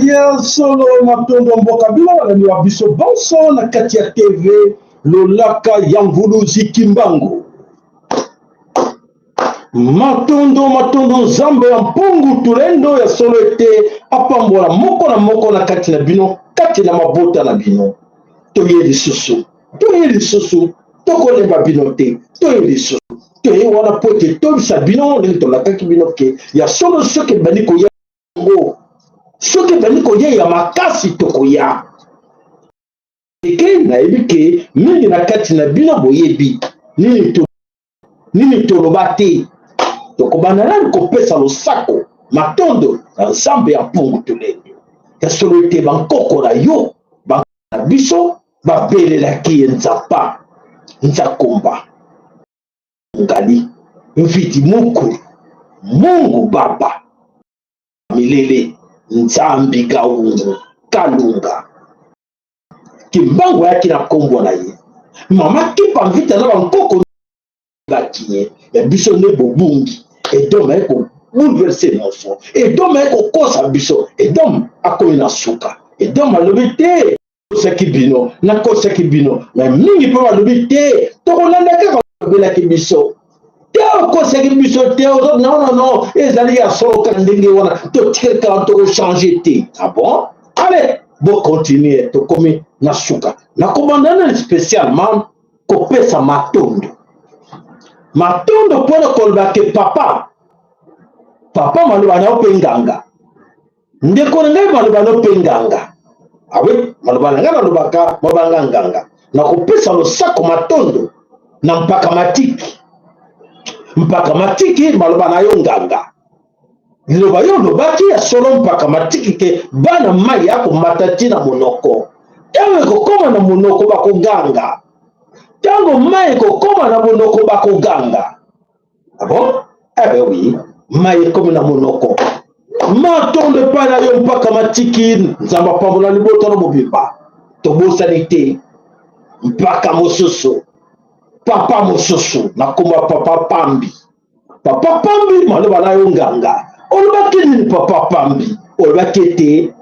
Ya solo, matondo mboka bino balandi wa biso bonso na kati ya TV Lolaka ya Mvuluzi Kimbangu. Matondo, matondo Nzambe ya mpungu tulendo ya solo ete apambola moko na moko na kati na bino, kati na mabota na bino. Toye lisusu, toye lisusu, tokolemba bino te, toye lisusu. Toye wana po ete toyebisa bino ndenge tolakaki bino ke ya solo soki ebandi koya yango, soki ebandi koya ya makasi tokoya. Eke nayebi ke mingi na kati na bino boyebi nini to nini toloba te. Tokobanda nanu kopesa losako matondo na Nzambe ya mpungu tulendo ya solo ete bankoko na yo ba na biso babelelaki ye Nzapa Nzakomba Ngali Mvidi Mukulu Mungu Baba Milele Nzambi Gaungu Kalunga. Kimbangu ayaki na nkombo na ye Mama Kimpa Mvita na bankoko baki ye ya biso nde bobungi. Edom aye kobouleverse nyonso, Edom aye kokosa biso, Edom akomi na suka. Edom alobi te nakosaki bino, nakosaki bino, me mingi mpe balobi te tokolanda kaka olobelaki biso te, okosaki biso te, non non non, ezali ya solo kaka ndenge wana, totikali kaka tokochange te. Ah bon, allez bocontinue, tokomi na suka. Nakobanda nani spécialement kopesa matondo, matondo mpo na koloba ke papa, papa maloba na yo mpe nganga, ndeko na ngai maloba na yo mpe nganga. Awe maloba na ngai nalobaka maloba na ngai nganga. Nakopesa losako matondo na mpaka matiki, mpaka matiki maloba na yo nganga. Liloba yo olobaki ya solo mpaka matiki ke bana mai ya komata ti na monoko. Ntango ekokoma na monoko bakoganga, ntango mai ekokoma na monoko bakoganga. Ah bon? Eh ben oui, mai ekomi na monoko. Matondo epai na yo mpaka matiki, Nzambe apambola libota na mobimba. Tobosani te mpaka mosusu, papa mosusu na kombo ya papa Pambi. Papa Pambi, maloba na yo nganga. Olobaki nini papa Pambi? Olobaki ete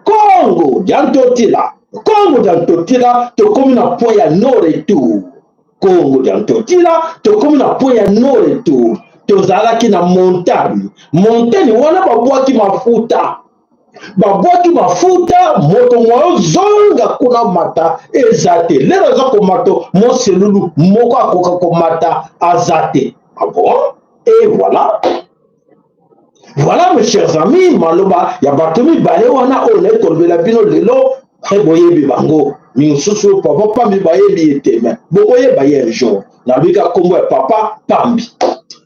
Kongo dia Ntotila, Kongo dia Ntotila, tokomi na point ya no retour. Kongo dia Ntotila, tokomi na point ya no retour. Tozalaki na montagne, montagne wana babwaki mafuta, babwaki mafuta, moto mwa ozonga kuna mata eza te. Lelo aza komata moselulu moko akoka komata aza te. Ah bon? Et voilà. Voilà mes chers amis, maloba ya bato mibale wana oyo naye kolobela bino lelo, boyebi bango. Misusu papa Pambi bayebi ye te, mais bokoyeba ye un jour. Nalobi kaka kombo ya papa Pambi.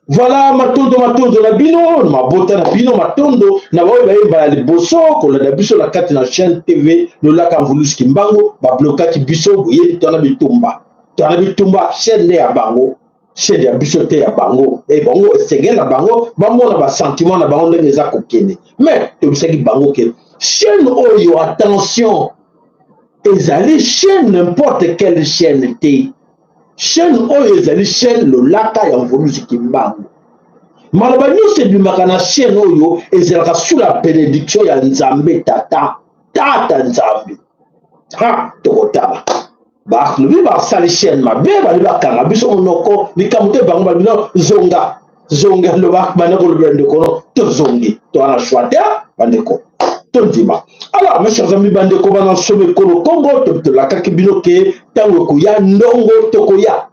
Voilà, matondo matondo na bino, mabota na bino, matondo na baoyo bayemba ya liboso kolanda biso na kati na chaîne TV Lolaka Mvuluzi Kimbangu. Bablokaki biso, boyebi twana bitumba, twana bitumba, chaîne nde ya bango, chaîne ya biso te, ya bango. E bango esengeli na bango bamona ba sentiment na bango ndenge eza kokende. Mais tobisaki bango ke chaîne oyo, attention, ezali chaîne n'importe quelle chaîne te. Chaîne oyo ezali chaîne Lolaka ya Mvuluzi Kimbangu. Maloba nyonso ebimaka na chaîne oyo ezalaka sous la bénédiction ya Nzambe Tata, Tata Nzambe. Ha, tokotala. Balobi basali chaîne mabe, balobi bakanga biso monoko, likambo te bango balobi no, zonga, zonga, loba banda kolobela ndeko no, tozongi, toza na choix te bandeko, tondima. Alors mes chers amis bandeko bana nsomo ekolo Congo, tolakaki bino ke ntango ekoya ndongo tokoya,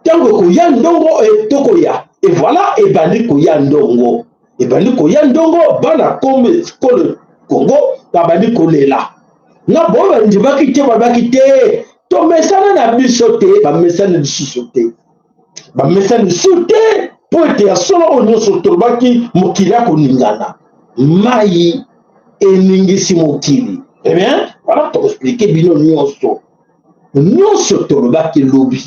ntango ekoya ndongo tokoya. Et voilà, ebandi koya ndongo, ebandi koya ndongo, bana kolo Congo babandi kolela. Na boyo bandimaki te, balobaki te, tomesana na biso te, bamesani lisusu te, bamesani lisusu te, mpo ete ya solo oyo nyonso tolobaki, mokili akoningana, mai eningisi mokili. Eh bien, voilà, tokoexplike bino nyonso nyonso tolobaki lobi.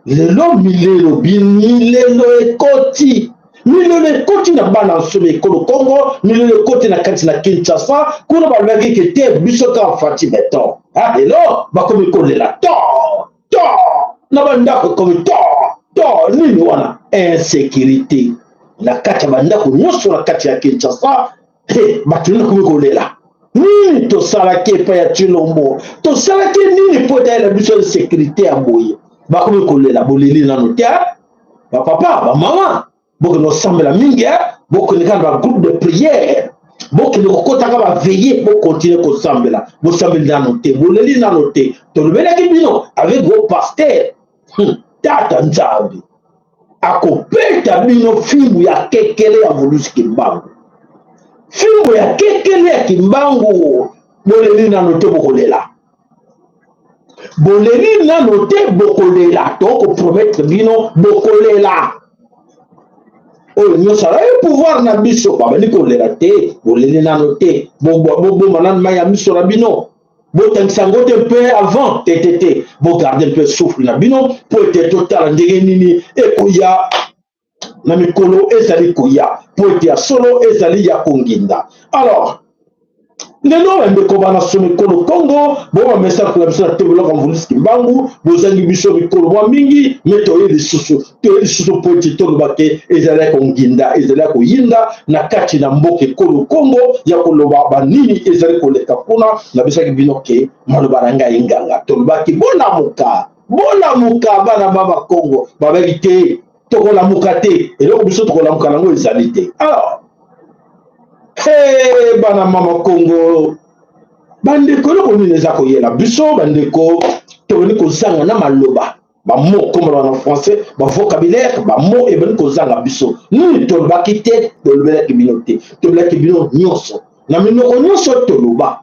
Lelo milelo milelo ekoti, milelo ekoti na bana nsomi ekolo Congo, milelo ekoti na kati na Kinshasa. Kuna balobaki ke te, biso kaka Fatshi Beton. Ah, lelo bakomi kolela to to na bandako, ekomi to to nini wana, insécurité na kati ya bandako nyonso na kati ya Kinshasa. He, bato nini komi kolela? Nini tosalaki epai ya Tshilombo? Tosalaki nini mpo etayela biso insécurité ya boye? Bakomi kolela, boleli nano te. Bapapa, bamama, bokende kosambela mingi, bokende kaka na bagroupe de prière, bokende kokotaka baveille, bokontinue kosambela. Bosambeli nano te, boleli nano te. Tolobelaki bino avec vos pasteurs. Tata Nzambe akopeta bino fimbu ya kekele ya Mvuluzi Kimbangu, fimbu ya kekele ya Kimbangu. Boleli nano te, bokolela. Boleli nano te, bokolela. Tokopromettre bino, bokolela. Oyo nyonso alaki pouvoir na biso, babandi kolela te. Boleli nano te, boboma nano mai ya miso na bino, botangisa yango te mpe avant te te te, bogarde mpe souffle na bino mpo ete totala ndenge nini ekoya na mikolo ezali koya, mpo ete ya solo ezali ya konginda. Alors lelo bandeko bana so mikolo Congo, bobamesa kola biso na tebeloko Mvuluzi Kimbangu, bozangi biso mikolo mwa mingi, me toye lisusu, toye lisusu mpo ete toloba ke ezali ya konginda, ezali ya koyinda na kati na mboka ekolo Congo, ya koloba banini ezali koleka kuna. Nabisaki bino ke maloba na ngai nganga, tolobaki bolamuka, bolamuka bana ba Congo, babaki te tokolamuka te, eloko biso tokolamuka nango ezali te. Alors hey, bana mama Congo, bandeko, eloko nini eza koyela biso bandeko? Tobandi kozanga na maloba, bamo komoloba na français, bavocabulaire, bamo ebandi kozanga biso. Nini tolobaki te? Tolobelaki bino te, tolobelaki bino nyonso na minoko nyonso, toloba,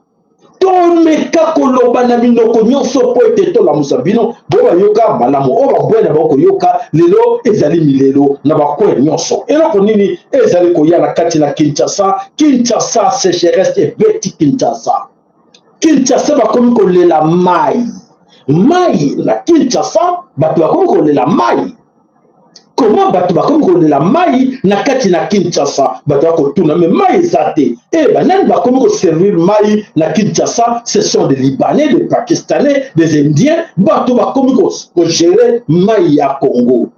tomeka koloba na minoko nyonso mpo ete tolamusa bino, bo bayoka malamu oyo baboya na bango koyoka. Lelo ezali milelo na bacoin nyonso. Eloko nini ezali koya na kati na Kinshasa? Kinshasa, sécheresse ebeti Kinshasa. Kinshasa bakomi kolela mai, mai na Kinshasa, bato bakomi kolela mai. Comment bato bakomi kolela mai na kati na Kinshasa? Bato bakotuna, me mai eza te. E banani bakomi koservir mai na Kinshasa? Ce sont des Libanais, des Pakistanais, des Indiens. Bato bakomi kogere mai ya Congo.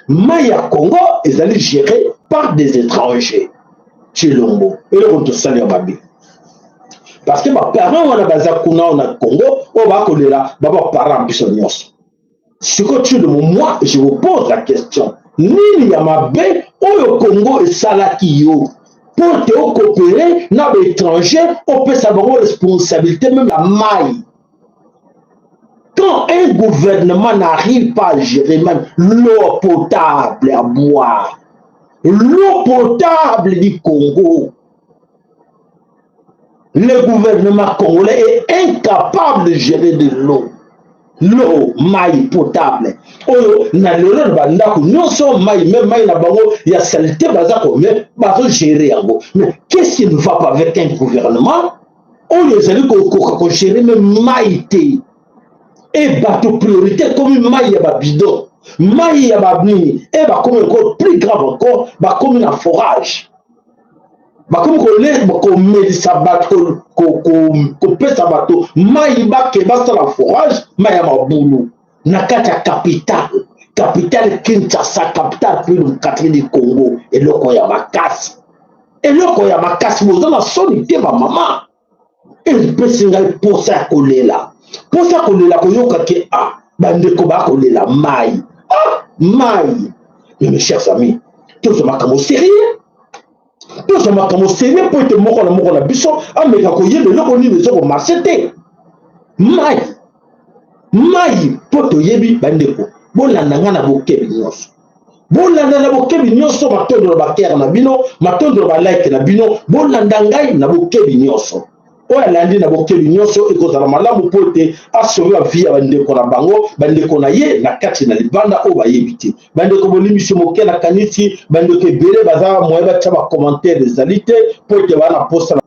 Mai ya Congo ezali géré par des étrangers. Tshilombo, eloko tosali ya mabe, parce que baparent wana baza kuna na Congo oyo bakolela, babaparent biso nyonso. Sikoyo Tshilombo, moi je vous pose la question, nini ya mabe oyo Congo esalaki yo mpo te okopere na baétranger, opesa bango responsabilité même ya mai? Quand un gouvernement n'arrive pas à gérer même l'eau potable à boire, l'eau potable du Congo, le gouvernement congolais est incapable de gérer de l'eau, l'eau mai potable oyo na lelo na bandako nyonso, mai me mai na bango ya saleté baza kome bazogere yango. Mais qu'est-ce qui ne va pas avec un gouvernement oyo ezali kokoka kogere me mai te? E bato priorité ekomi mai ya babidon, mai ya banini. E bakomi encore plus grave encore, bakomi na forage, bakomi komelisa bato, kopesa bato mai bake basala forage, mai ya mabulu na kati ya capitale, capitale Kinshasa, capitale plus démocratique du Congo. Eloko ya makasi, eloko ya makasi. Boza na soni te, bamama? Epesi ngai posa ya kolela, posa ya kolela, koyoka ke ah, bandeko bakolela mai, ah, mai. Mais mes chers amis, tozwa makambo sérieux, tozwa makambo sérieux, mpo ete moko na moko na biso ameka koyeba eloko nini eza komarche te. Mai, mai, mpo toyebi bandeko, bolanda ngai na bokebi nyonso. Bolanda na bokebi nyonso. Matondo na bacœur na bino, matondo na balike na bino. Bolanda ngai na bokebi nyonso. Oyo alandi na bokebi nyonso, ekozala malamu mpo ete asauver bavie ya bandeko na bango, bandeko na ye na kati na libanda oyo bayebi te. Bandeko, bolimbisi moke. Nakanisi bandeko ebele baza moye batya bacommentaire ezali te mpo ete baa na posa.